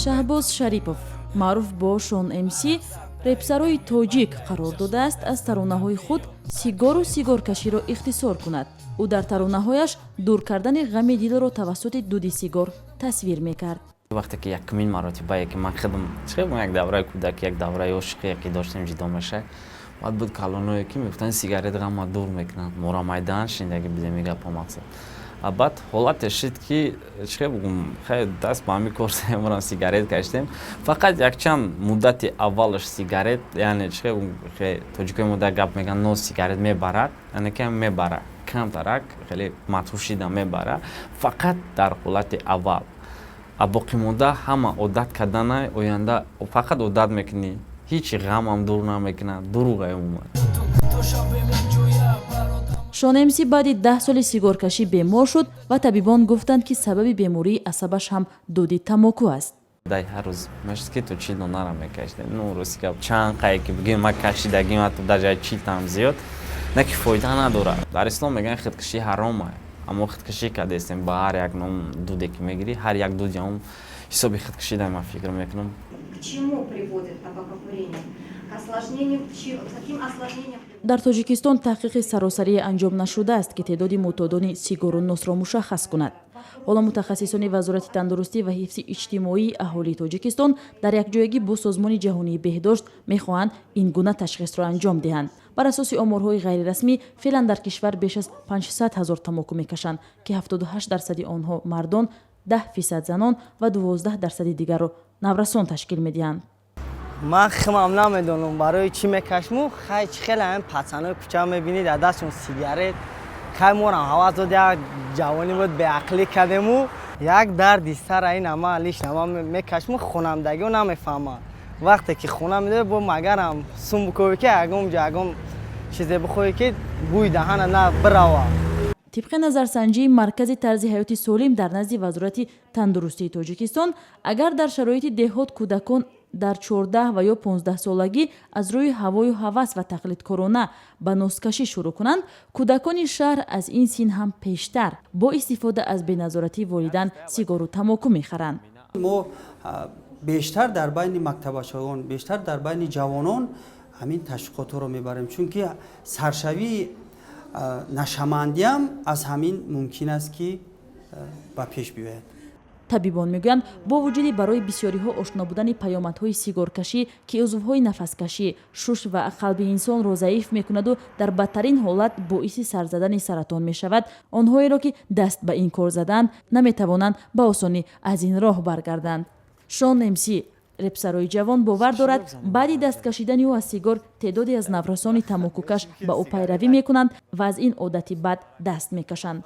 Шаҳбоз Шарипов, маъруф бо Шон МС, репсарои тоҷик, қарор додааст, аз таронаҳои худ сигору сигоркаширо ихтисор кунад. Ӯ дар таронаҳояш дур кардани ғами дилро тавассути дуди сигор тасвир мекард. Вақте ки якумин маротибае ки ман худам чихел як давраи кӯдаки, як давраи ошиқие ки доштем, ҷудо мешавад, баъд буд калоное, ки мегуфтанд, сигарет ғама дур мекунад. Мора майдан шиндаги бидем гапа мақсад. А баъд ҳолате шид, ки чихел бугум, хай, даст ба ҳамин кор морам, сигарет кашидем. Фақат якчанд муддати аввалаш сигарет, яъне чихел бугум, тоҷикои мо дар гап мегӯянд, нос сигарет мебарад, яъне ки мебарад камтарак, хеле мадҳушида мебарад, фақат дар ҳолати аввал. А боқимонда ҳама одат кардана, оянда фақат одат мекунӣ, ҳеҷ ғамам дур намекунад, дурӯғ умуман. Шон МС баъди 10 соли сигоркашӣ бемор шуд ва табибон гуфтанд, ки сабаби бемории асабаш ҳам дуди тамоку аст. Дай ҳар рӯз мешуд, ки то 40 донара мекашидем. Ну, рости гап, чанд қае ки бигем, ма кашидагим, ҳатто даже 40 там зиёд на, ки фоида надорад. Дар ислом мегӯянд, худкушӣ ҳаром, аммо худкушӣ кардестем. Ба ҳар як ном дуде ки мегирӣ, ҳар як дуди он ҳисоби худкушӣ дар ман фикр мекунам. К чему приводит табакокурение? К осложнениям, к каким осложнениям? Дар Тоҷикистон таҳқиқи саросарие анҷом нашудааст, ки теъдоди мӯътодони сигору носро мушаххас кунад. Ҳоло мутахассисони Вазорати тандурустӣ ва ҳифзи иҷтимоии аҳолии Тоҷикистон дар якҷоягӣ бо Созмони ҷаҳонии беҳдошт мехоҳанд ин гуна ташхисро анҷом диҳанд. Бар асоси оморҳои ғайрирасмӣ, феълан дар кишвар беш аз 500 ҳазор тамоку мекашанд, ки 78 дарсади онҳо мардон, 10% занон ва 12 дарсади дигарро наврасон ташкил медиҳанд. Ман химам намедонам, барои чӣ мекашму. Хай, чӣ хеле ҳамин пацанои кӯча мебинӣ, дар дастшон сигарет. Хай, морам ҳавас дод, як ҷавонӣ буд, беақлӣ кардему, як дарди сара ин ама лично ман мекашму. Хонандагио намефаҳмад. Вақте ки хона медори, бо магарам сум бикӯвӣ, ки ягон ҷо ягон чизе бихоҳӣ, ки бӯи даҳана на бирава. Тибқи назарсанҷии Маркази тарзи ҳаёти солим дар назди Вазорати тандурустии Тоҷикистон, агар дар шароити деҳот кӯдакон дар 14 ва ё 15 солагӣ аз рӯи ҳавою ҳавас ва тақлидкорона ба носкашӣ шурӯъ кунанд, кӯдакони шаҳр аз ин син ҳам пештар бо истифода аз беназоратии волидан сигору тамоку мехаранд. Мо бештар дар байни мактабачагон, бештар дар байни ҷавонон ҳамин ташвиқотҳоро мебарем, чунки саршавии нашъамандиам аз ҳамин мумкин аст, ки ба пеш биёяд. Табибон мегӯянд, бо вуҷуди барои бисёриҳо ошно будани паёмадҳои сигоркашӣ, ки узвҳои нафаскашӣ, шуш ва қалби инсонро заиф мекунаду дар бадтарин ҳолат боиси сар задани саратон мешавад, онҳоеро, ки даст ба ин кор заданд, наметавонанд ба осонӣ аз ин роҳ баргарданд. Шон МС, репсарои ҷавон, бовар дорад, баъди даст кашидани ӯ аз сигор теъдоде аз наврасони тамокукаш ба ӯ пайравӣ мекунанд ва аз ин одати бад даст мекашанд.